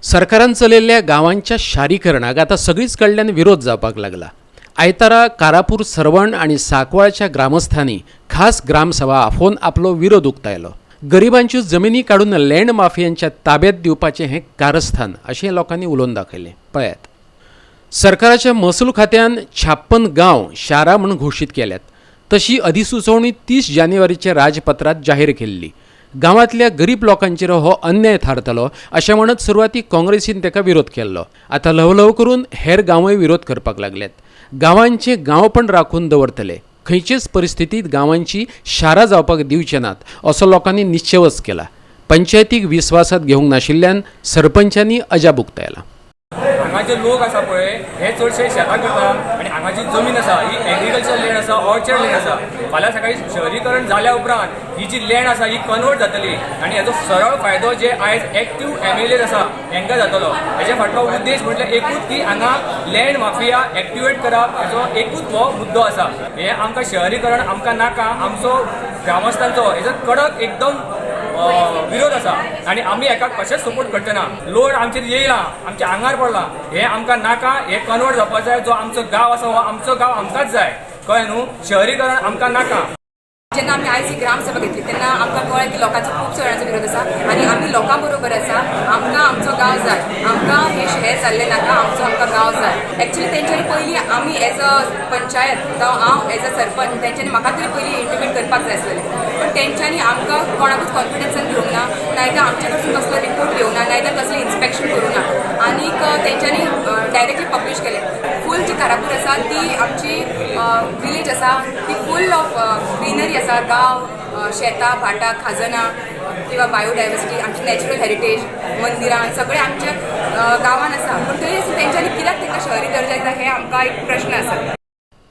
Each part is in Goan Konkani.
सरकारान चलयल्ल्या गांवांच्या शारीकरणाक आतां सगळीच कडल्यान विरोध जावपाक लागला. आयतारा कारापूर, सर्वण आनी सांकवाळच्या ग्रामस्थांनी खास ग्रामसभा आफोवन आपलो विरोध उक्तायलो. गरिबांच्यो जमिनी काडून लँड माफियांच्या ताब्यात दिवपाचें हें कारस्थान अशें लोकांनी उलोवन दाखयलें. पळयात, सरकाराच्या महसूल खात्यान 56 गांव शारां म्हूण घोशीत केल्यात. तशी अधिसुचोवणी 30 जानेवारीच्या राजपत्रात जाहीर केल्ली. गांवांतल्या गरीब लोकांचेर हो अन्याय थारतलो अशें म्हणत सुरवातीक काँग्रेसीन ताका विरोध केल्लो. आतां ल्हव ल्हव करून हेर गांवय विरोध करपाक लागल्यात. गांवांचें गांवपण राखून दवरतले, खंयचेच परिस्थितींत गांवांची शारां जावपाक दिवचे नात असो लोकांनी निश्चेवच केला. पंचायतीक विस्वासात घेवंक नाशिल्ल्यान सरपंचांनी अजाप उक्तायलां. हांगा जे लोक आसा पळय, हे चडशे शेतां करता आनी हांगा जी जमीन आसा ही एग्रीकल्चर लँड आसा, ऑर्चर्ड लँड आसा. फाल्यां सकाळी शहरीकरण जाल्या उपरांत ही जी लँड आसा ही कन्वर्ट जातली आनी हेजो सरळ फायदो जे आयज एक्टीव एमएलए आसा हेंकां जातलो. हेच्या फाटलो उद्देश म्हटल्यार एकूच की हांगा लँड माफिया एक्टिवेट करप, हेजो एकूच हो मुद्दो आसा. हे आमकां शहरीकरण आमकां नाका. आमचो ग्रामस्थांचो हेजो कडक एकदम विरोध आसा आनी आमी हेका कशेंच सपोर्ट करचे ना. लोड आमचेर येयला, आमच्या आंगार पडला, हे आमकां नाका. हे कन्वर्ट जावपा जाय. जो आमचो गांव आसा हो आमचो गांव आमकांच जाय, कळ्ळें न्हू? शहरीकरण आमकां नाका. जेन्ना आमी आयज ही ग्रामसभा घेतली तेन्ना आमकां कळ्ळें की लोकांचो खूब जाणांचो विरोध आसा आनी आमी लोकां बरोबर आसा. आमकां आमचो गांव जाय. आमकां हें शहर जाल्लें नाका. आमचो आमकां गांव जाय. एक्चुली तेंच्यांनी पयलीं आमी एज अ पंचायत जावं हांव एज अ सरपंच, तेंच्यांनी म्हाका तरी पयलीं इंटिमेट करपाक जाय आसलेलें. पण तेंच्यांनी आमकां कोणाकूच कॉन्फिडन्सान घेवंक ना, नायतर आमचे कडसून कसलो रिपोर्ट घेवंक ना, नायतर कसलें इन्स्पेक्शन करूं ना. आनीक तेंच्यांनी डायरेक्टली पब्लिश केलें. फूल जी कारापूर आसा ती आमची विलेज आसा, ती फूल ऑफ ग्रिनरी आसा. गांव, शेतां, भाटां, खाजनां किंवा बायोडायवर्सिटी, आमची नॅचरल हेरिटेज, मंदिरां सगळें आमच्या गांवान आसा. पूण तरी आसून तेंच्यांनी कित्याक तांकां शहरी दर्जा दिला हे आमकां एक प्रश्न आसा.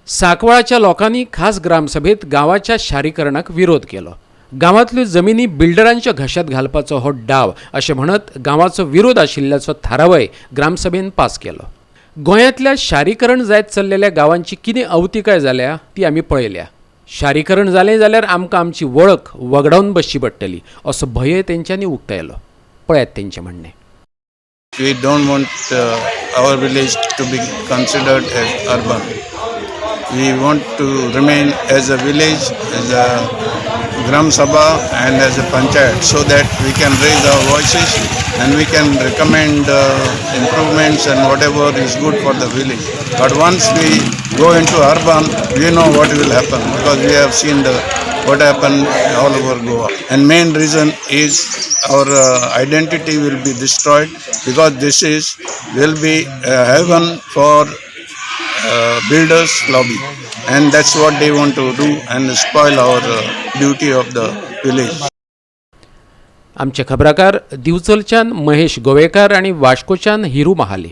सांकवाळच्या लोकांनी खास ग्रामसभेत गांवाच्या शारीकरणाक विरोध केलो. गांवांतल्यो जमिनी बिल्डरांच्या घशात घालपाचो हो डाव अशें म्हणत गांवाचो विरोध आशिल्ल्याचो थारावय ग्रामसभेन पास केलो. गोंयांतल्या शारीकरण जायत चल्लेल्या गांवांची कितें अवतिकाय जाल्या ती आमी पळयल्या. शारीकरण जालें जाल्यार आमकां आमची वळख वगडावन बसची पडटली असो भंय तेंच्यांनी उक्तायलो. पळयात तेंचें म्हणणें. We don't want our village to be considered as urban. We want to remain as a village, as a Gram Sabha and as a panchayat so that we can raise our voices and we can recommend improvements and whatever is good for the village. But once we go into urban, we know what will happen because we have seen the what happened all over Goa. And main reason is our identity will be destroyed because this is will be a heaven for builders lobby, and that's what they want to do and spoil our beauty of the village. आमचे खबराकार दिवचलच्यान महेश गोवेकार आनी वास्कोच्यान हिरू महाले.